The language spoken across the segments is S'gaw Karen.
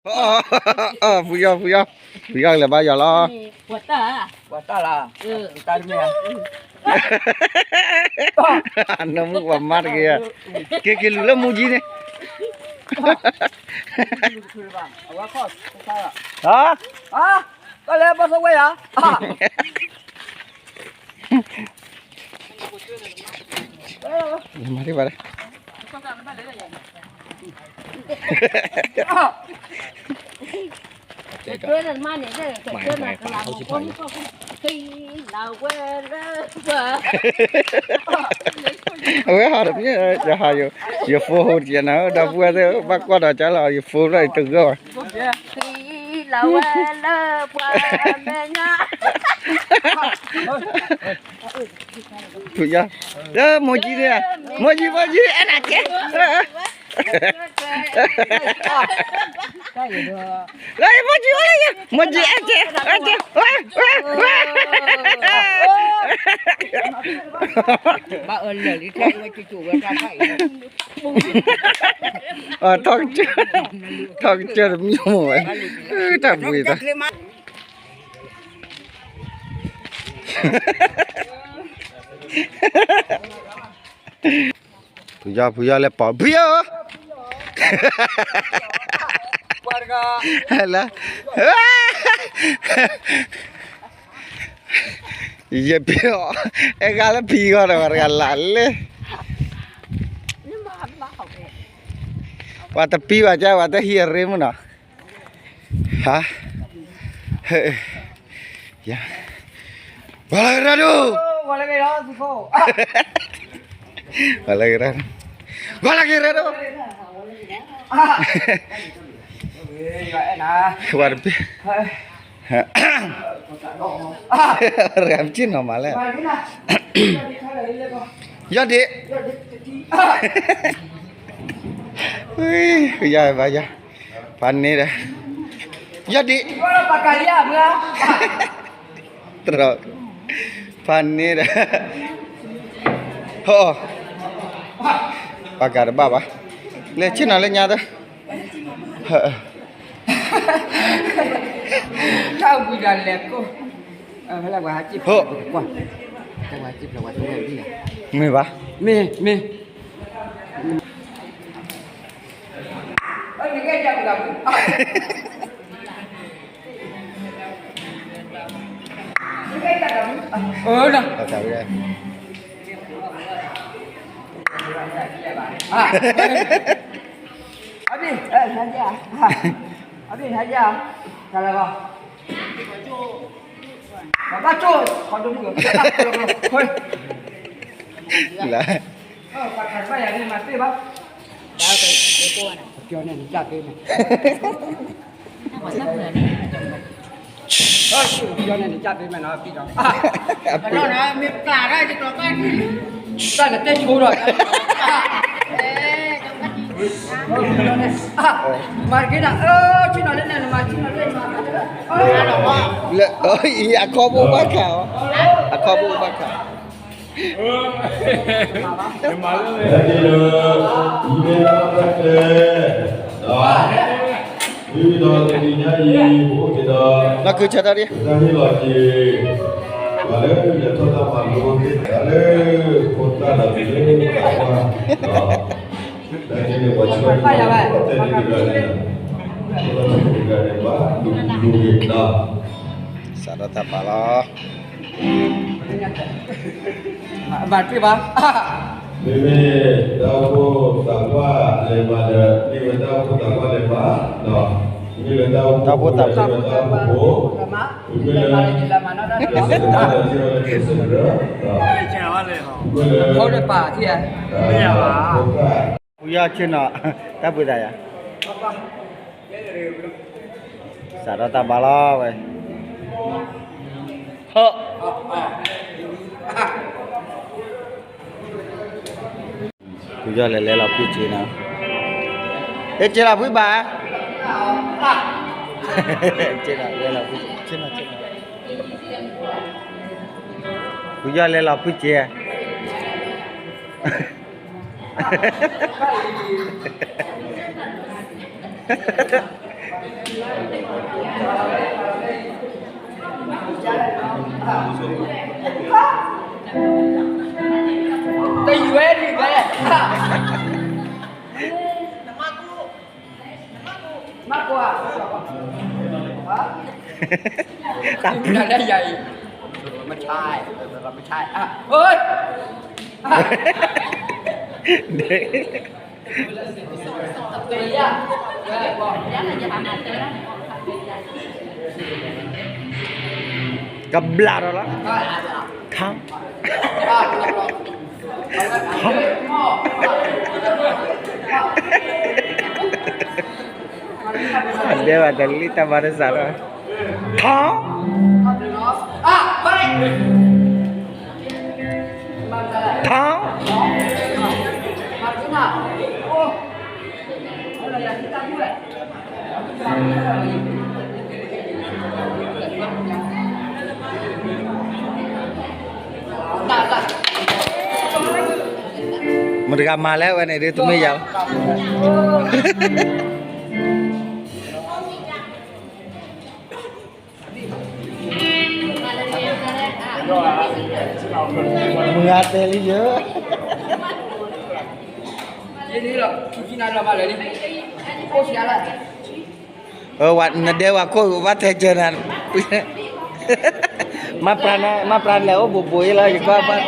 ဖုယီၢ် ဖုယီၢ် ဖုယီၢ်ကလဲၤဘါယွၤလီၤ. ပှၤတၢ်လၢ ပှၤတၢ်လၢ တၢ်တမ့ၢ်ဧါ. နမုၢ်ပှၤမါတဂ့ၤ, က့ၤက့ၤလူၤလၢမူကၠံန့ၣ်. ဟါ, ကလဲၤဘၣ်သဝဲယၤ. မၤတဘၣ်, အဝဲဟးတမ့ၢ် ယဟးယ ယဖိဟိတကဲနၤ ဒီပုၢ်ဝဲၢ်သ့ၣ် ဘၣ်ကွၢ်ဒီးကၢလီၤ ယဖိလီၤ ယတဂၢၢ်ဘၣ်. လီၤဝဲလၢပှၤမဲာ်ညါ. ဖုယီၢ်, မိၢ်ကၠံန့ၣ်, မိၢ်ကၠံ မိၢ်ကၠံ အဲၣ်နၤကဲ, လၢမိၢ်ကၠံဝဲလၢ, မိၢ်ကၠံအဲၣ်ကဲ, အဲၣ်ကဲ, ဝဲ, ဝဲ, ဝဲ, ထီၣ်ကစၢၢ်တမံၤမ့ၢ်ဝဲ, တၢ်ဘှံးတၢ် ဖုယီၢ် ဖုယီၢ်လဲၤပိာ် ဖုယီၢ်ဧၢ, လၢ, ယပံၤအီၤ, အဲၣ်ဂၤလၢဖံဂီၢ်ဒီး ပှၤတဂၤလၢ်လၢ်, ပှၤတပံၤဘၣ်ကၢ် ပှၤတဟံးအရ့မုၢ်နီၤ. ဟါ, ပှၤလၢကရၢဒိၣ်, ပှၤလၢကရၢဒိၣ်, ပှၤလၢကရၢဒိၣ်, ပှၤတပံၤ, ရၤပစ့ၢ်နီၤမးလဲၣ်, ယီၢ်ဒ့း, ယီၢ်ဘါယီၢ်, ဖးန့ၢ်ဒီး, ယီၢ်ဒ့း, တရီ, ဖးန့ၢ်ဒီး, ဟီ, ပှၤကးတဘၣ်ဘၣ်, လဲၤဆ့ၣ်နီၤလၢညါတၢ်, တၢ်ဝံၤဒီးလဲၤကိၢ်, ဟိ, မ့ၢ်ဘၣ်, မ့ၢ်, အၢ, အဘ့ၣ်, အဘ့ၣ်, ဟဲယၤ, တၢ်လၢဘၣ်, ဘၣ်ကၠိ, လၢ ပှၤခးတဘၣ်ယၤန့ၣ် မၤသ့ဘၣ်, ပကၠီန့ၣ် နကၢ်သ့န့ၣ်, ပကၠီန့ၣ် နကၢ်သ့မးနီၤ, ပကၠီ, မ့ၢ်ပျၢ်တၢ်ယကျီၢ်ဘၣ်, တၢ်နတဲဆိဒီး, မၤတက့ၢ်နၤ, ဆ့ၣ်နီၤလၢန့ၣ် နမၤဆ့ၣ်နီၤလၢန့ၣ်, လၢ အခီဘိဘၣ်ခးအီၤ, အခီဘိဘၣ်ခး ဟဲက့ၤလၢ ယမ့ၢ်ဘၣ်တၢ်တဲ, ဒီး မ့ၢ်ဒီးတနံၤညါအံၤ ပအိၣ်က့ၤဒီး နီၢ်ကုဆၢထီၣ်ဒံး ပတၢ်ဟ့ၣ်လီၤက့ၤ ပှၤလၢယထီၣ်တၢ်မၤလိသ့ၣ်တဖၣ်လၢ ဖိသၣ်ဒီး ပလၢသးပှၢ် ဒီး လၢန့ၣ်န့ၣ် ပှၤဆၢထၢၣ်တဲန့ၣ်တဂၤန့ၣ် ဖိသၣ်ဆၢထၢၣ်တဂၤန့ၣ် ဘၣ်လူၤလူၤဂ့ၤဒီး စးထီၣ်တၢ်ပာ်လီၤ ဘၣ်တ့ၢ်ဘၣ်, မ့မ့ၢ်တၢ်အိၣ်ဖှိၣ်သးပှၢ်လဲၤမၤဒီး မ့ၢ်ဝဲတၢ်အိၣ်ဖှိၣ်သးပှၢ်လဲၤမၤ, မ့မ့ၢ်လၢတၢ်အိၣ်ဖှိၣ်သးပှၢ်လဲၤမၤတၢ်အိၣ်ဖှိၣ်ဖိ, မ့မ့ၢ်လၢ ကစၢ်တၢ်ထံၣ်ဝဲလၢကစၢ်ကရၢ, မ့မ့ၢ်လၢ ဖိဒပာ်ထံၣ်ဧါ, ဖိသၣ် ဖုယီၢ်ဆ့ၣ်နီၤ တၢ်ပှ့ၤသးယၤ, စးထီၣ်တၢ်ဘါလီၤဝဲ, ဟၢ, ဖုယီၢ်လဲၤလဲၤလီၤဖုစ့နီၤ, ဟဲက့ၤလီၤဖုဘၣ်, က့ၤလီၤလဲၤလီၤဖု, ဖုယီၢ်လဲၤလီၤဖုစ့ ဟဲ တယူၤဝဲဒ်လဲၣ်. မကွၢ်. ဟါ? တၢ်ဘျုး တၢ်လၢယၤအံၤ. မဆါ, မဆါ, အၢ, ဟိုး. ကဘျးဒီးလီၤ. ခါ ဒဲဝဲတလံတၢ်မၤတစးလီၤ. ထီ ထီ မတဂၤမၤလဲၣ်ဝဲန့ၣ်ဒ်တမ့ၢ်ယၤ မုၢ်ဂၤတဲလံယဲ နဒဲဝဲခိၣ်ဘၣ်ထဲစၢၤနၤ, မၤပြးနၤ, မၤပြးလဲၤအိၣ်ဘူးဘူးအံၤလီၤ ယကွၢ်ဘၣ်.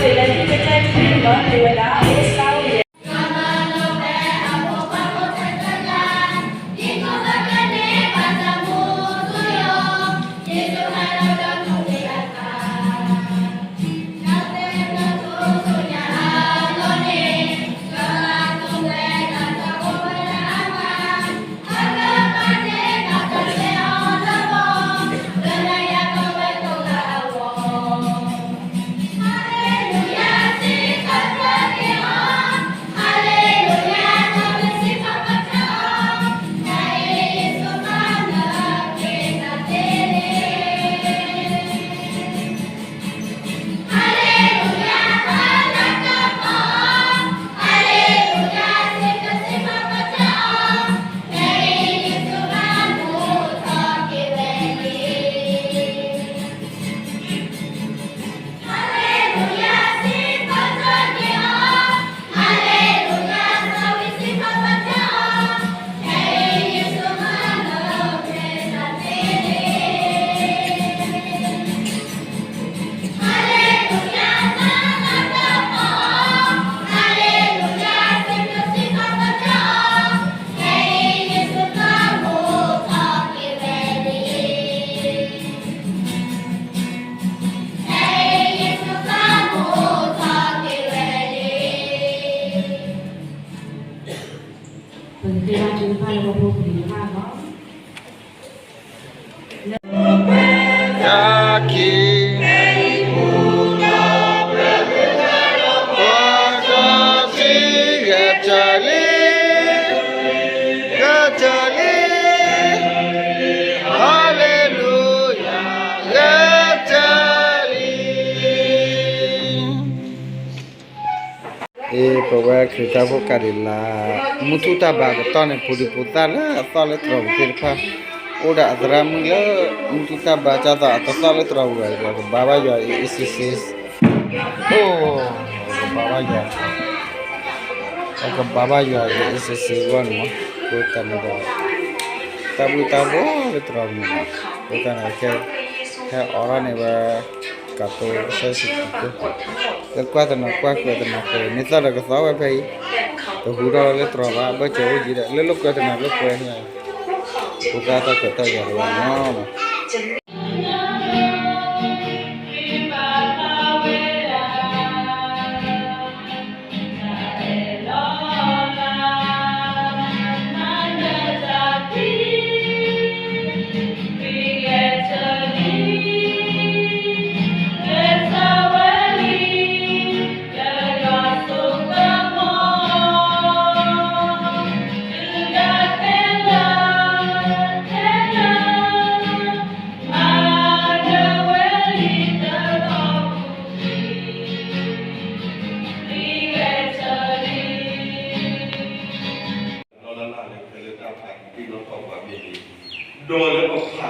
ပကသ့ၣ်ညါထုကဖၣ်လၢပဖိပလံၤတဖၣ်လီၤ. တၢ်ခံ, ပှၤစီဆှံဂဲၤဆၢလံ, ဂဲၤဆၢလံ, ဟါလ့လူယၤ, ဂဲၤဆၢလံ. အ့ ပဝဲခရံာ်ဖိကဒံးလၢ မူထူတၢ်ဘါကတီၢ်န့ၣ် ပူၤဒံးပူၤသၣ်လၢအသီၣ်လၢတြီၤပူၤသ့ၣ်တဖၣ်, အိၣ်ဒၣ်အသရၣ်မုၣ်လၢ မူထူတၢ်ဘါကၢ်သီၣ်အတသီၣ်လၢတြီၤပူၤဘၣ်, ကဘါဘၣ်ယွၤအ့ၣ်အ့ၣ်ဆ့ဆ့, အိၣ်, ကဘါဘၣ်ယွၤ, ကဘါဘၣ်ယွၤအ့ၣ်အ့ၣ်ဆ့ဆ့အဂီၢ်န့ၣ်မး, အဃိသတးန့ၣ်ဒီး တၢ်ဘှံးတၢ်ဘှီလၢတြီၤပူၤန့ၣ်မး, အဃိသတးန့ၣ် ကဲ ဟဲအိးထီၣ်န့ၢ်ဝဲ ကတိၤကစၢ်ယ့ၣ်ၡူးခရံာ်, လၢကွၢ်တနီၤကွၢ်ကွဲးတနီၤကွဲး, မ့ၢ်သီၣ်ဒီးကသီၣ်ဝဲဖဲအံၤ, တဟူထီၣ်လၢတြီၤဘၣ်, ဘၢၣ်စၢၤအိၣ်ယံၤဒီး လၢလိာ်ကွဲတနီၤလိာ်ကွဲန့ၣ်, ဖိသၣ်တၢ်ခွဲးတၢ်ယာ်တဘၣ်နီၤ. လီၤလၢ်လၢ်လၢဖဲလၢတၢ်ဖးက့ၤသ့ၣ်နီၣ်ထီၣ်ပှၤမ့ၢ်ဂ့ၤ, ဒီးလၢပဖးဘၣ်အီၤလၢအိၣ်လၢလံာ်စီ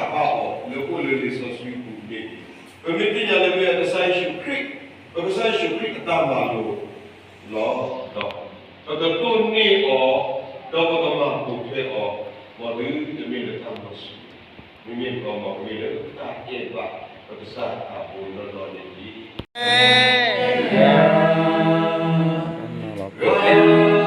ဆှံပူၤမ့ၢ်ဂ့ၤ, ပမ့ၢ်သ့ၣ်ညါလၢမ့ၢ်ကစၢ်ယ့ၣ်ၡူးခရံာ်, ပကစၢ်ယ့ၣ်ၡူးခရံာ်အတၢ်မၤလိာ်လီၤ, ဒီးပကဒိးန့ၢ်အီၤ, ဒီးပကမၤပိာ်ထွဲအီၤ, မ်သုတမ့ၢ်လၢတၢ်မၤဆူၣ်, မ့မ့ၢ်မ့ၢ်လၢတၢ်အဲၣ်ဘၣ်ပကစၢ်အပူၤနီၢ်နီၢ်န့ၣ်တက့ၢ်.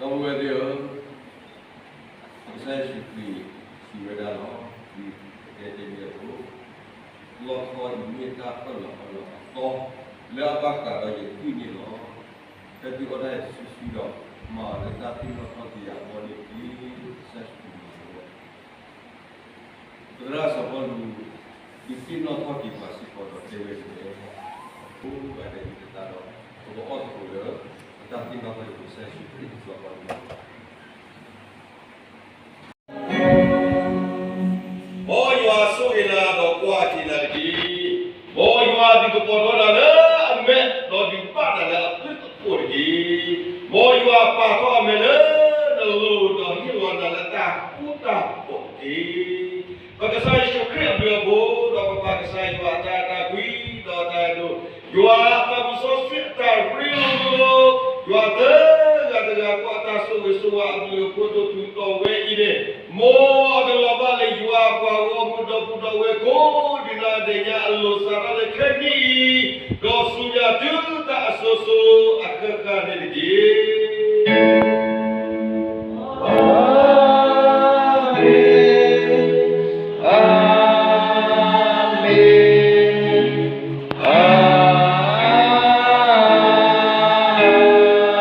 ဒီပုၢ်ဝဲၢ်သ့ၣ်ဧၢ, ကစၢ်ယ့ၣ်ၡူးခရံာ်စံးဝဲဒၣ်လီၤ, ဒ်ပတဲတ့ၢ်အသိး, လီၢ်ထီၣ်အံၤမ့ၢ်တၢ်အၢၣ်လီၤအီလီၤအသီ လၢအဘၣ်ဃးဒီးယသွံၣ်န့ၣ်လီၤ. ဖဲသုအီၣ်တၢ်အံၤတစုတစုဒီး, မၤအီၤလၢတၢ်သ့ၣ်နီၣ်ထီၣ်က့ၤယၤအဂီၢ်န့ၣ်တက့ၢ်. ကစၢ်ယ့ၣ်ၡူးခရံာ်စံးဝဲ ပသရၣ်စီၤပီလူး ဒုးသ့ၣ်နီၣ်ထီၣ်က့ၤပှၤစ့ၢ်ကီးဒီးတဲဝဲဒ်လဲၣ်, ပှၤတဲဒ်တၢ်ဒီး ပကအီၣ်သကိးလၢ ပတၢ်သ့ၣ်နီၣ်ထီၣ်က့ၤပကစၢ်ယ့ၣ်ၡူးခရံာ်အစီၤပီလူး မ်ယွၤဆိၣ်ဂ့ၤနၤဒီးကွၢ်က့ၤနၤတက့ၢ်. မ်ယွၤဒုးကပီၤထီနၤလၢအမဲာ် ဒီးဒုးဘၣ်နၤလၢအဘျုးအဖှိၣ်တက့ၢ်. မ်ယွၤပာ်ထီၣ်အမဲာ်လၢနလိၤ ဒီးဟ့ၣ်လီၤနၤလၢတၢ်ဃူတၢ်ဖိးတက့ၢ်. ပကစၢ်ယ့ၣ်ၡူးခရံာ်အဘျုးအဖှိၣ် ဒီးပပၢ်ကစၢ်ယွၤအတၢ်အဲၣ်တၢ်ကွံ ဒီးတၢ်အဲၣ်ဒိၣ် ယွၤအသးစီဆှံအတၢ်ရ့လိာ်လိာ်, ယွၤသၢဂၤတဂၤဃီအတၢ်ဆိၣ်ဂ့ၤဆိၣ်ဝါအဘျုးအဖှိၣ်ဒိၣ်တုာ်တီၤဝဲအံၤန့ၣ်, မ်အကလီၤဘၣ်လၢယွၤအပှၤဂီၢ်မုၢ်ဒီပုၢ်ဒီဝဲၢ်ကိးဒံးနီၢ်ဒဲးညါအလိၤစးထီၣ်လၢခဲကနံၣ်အံၤ, ဒီးဆူညါတုၤတၢ်အစိၤစိၤအဃၣ်ဃၣ်န့ၣ်တက့ၢ်. အၤ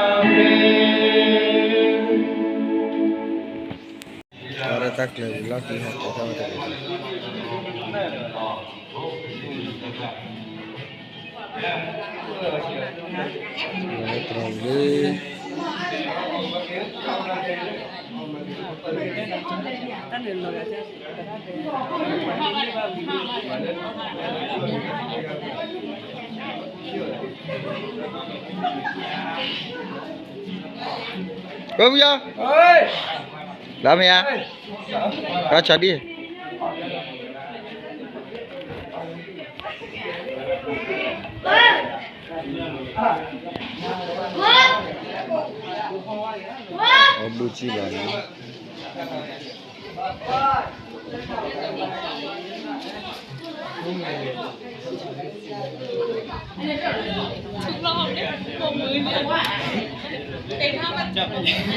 မ့ၣ်, အၤမ့ၣ်, အၤမ့ၣ်. တၢ်ရဲၣ်တၢ်ကျဲၤဝံၤလီၢ်ခံဟဲတဲထီၣ်ဝဲတဂ့ၤ တြီၤလံ ဘၣ်မ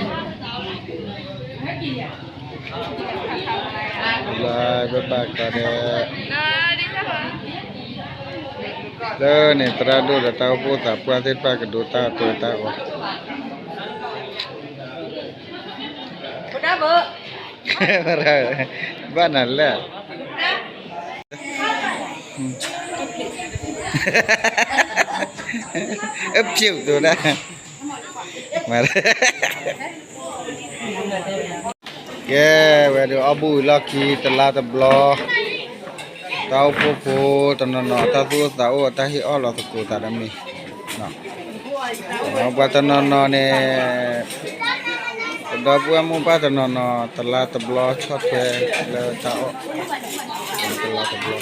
ယါ, လၢမယါ, ဘၣ်ဆါဒံၣ် အီၣ်ဘူၣ်စံၣ်လီၤနီၤ လၢပပာ်ကီၤဒီး လၢန့ၣ် သရၣ်ဒိၣ်ဒီးတၢ်အိၣ်ဖှိၣ်သးပှၢ်သ့ၣ်တဖၣ်ကဒိတၢ်အီၣ်တၢ်အီ ဘၣ်နၤလဲၣ် အဖျုးတူၤဒၣ် ကဲ ဝဲဒုးအီၣ်ဘူၣ်ဝံၤလီၢ်ခံ တလါတဘျီ တၢ်အိၣ်ဖှိၣ်ဖိတနီၤနီၤ တၢ်သူၣ်အိၣ်သးအိၣ် တၢ်ဟ့ၣ်အီၣ်လီၤသကိးသးဒီးမ့ၤ ပှၤတနီၤနီၤန့ၣ် ပဒီပုၢ်ဝဲၢ်မိၢ်ပၢ်တနီၤနီၤ တလါတဘျီဆီၣ်ထွဲလၢတၢ်အီၣ် တလါတဘျီ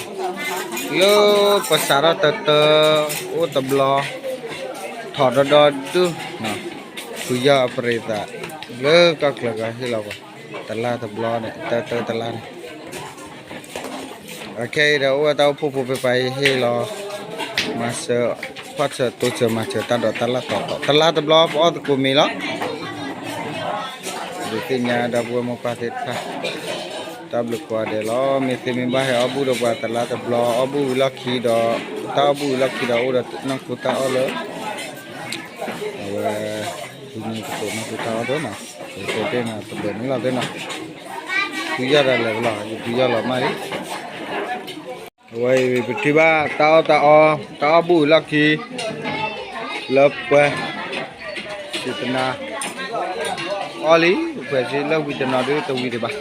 လၢပစးထီၣ်တၢတၢ အိၣ်တဘျီ ထီၣ်ဒီဒီဒူၣ် ဖုယီၢ်အပရံးသး လၢကီၢ်ချၢကဟ့ၣ်လီၤပှၤ တလါတဘျီန့ၣ် တၢတၢတလါန့ၣ် အခဲအံၤဒီးအိၣ်ဝဲတၢ်အိၣ်ဖှိၣ်ဖိဖဲပှၤဟ့ၣ်လီၤ မၤစၢၤ ဖီၣ်ဆၢတိစၢၤမၤစၢၤတၢ်ဒီးတၢ်လၢ်တီၤတီၤ တလါတဘျီပအီၣ်သကိးမ့ၤလီၤ ဒုးသ့ၣ်ညါဒီပုၢ်ဝဲၢ်မိၢ်ပၢ်သ့ၣ်တဖၣ် တၢ်ဘျုးကိးဂၤဒဲးလီၤ မ့ၢ်သ့မ့ၢ်ဘၣ်ဟဲအီၣ်ဘူၣ်ဒီးပှၤတလါတဘျီ အီၣ်ဘူၣ်ဝံၤလီၢ်ခံဒီး တၢ်အီၣ်ဘူၣ်ဝံၤလီၢ်ခံဒီးအိၣ်ဒီးနီၢ်ခိတၢ်အီၣ်လၢ အဝဲ ဟံးန့ၢ်သကိးနီၢ်ခိတၢ်အီၣ်သ့နီၤ တဲတဲန့ၣ် တဘျုးန့ၣ်လီၤသ့နီၤ ဖုယီၢ်ဒၣ်လဲာ်လီၤ ယဖုယီၢ်လီၤမၢ်လံ အဝဲအံၤ ပထံၣ်ဘၣ်တၢ်အီၣ်တၢ်အီ တၢ်အီၣ်ဘူၣ်ဝံၤလီၢ်ခံ လၢပှဲၤ စံးတနါ အီၣ်လံ ပှဲၤစ့လၢဝံၤတနီၤဒုတဝံၤဒံးဘၣ်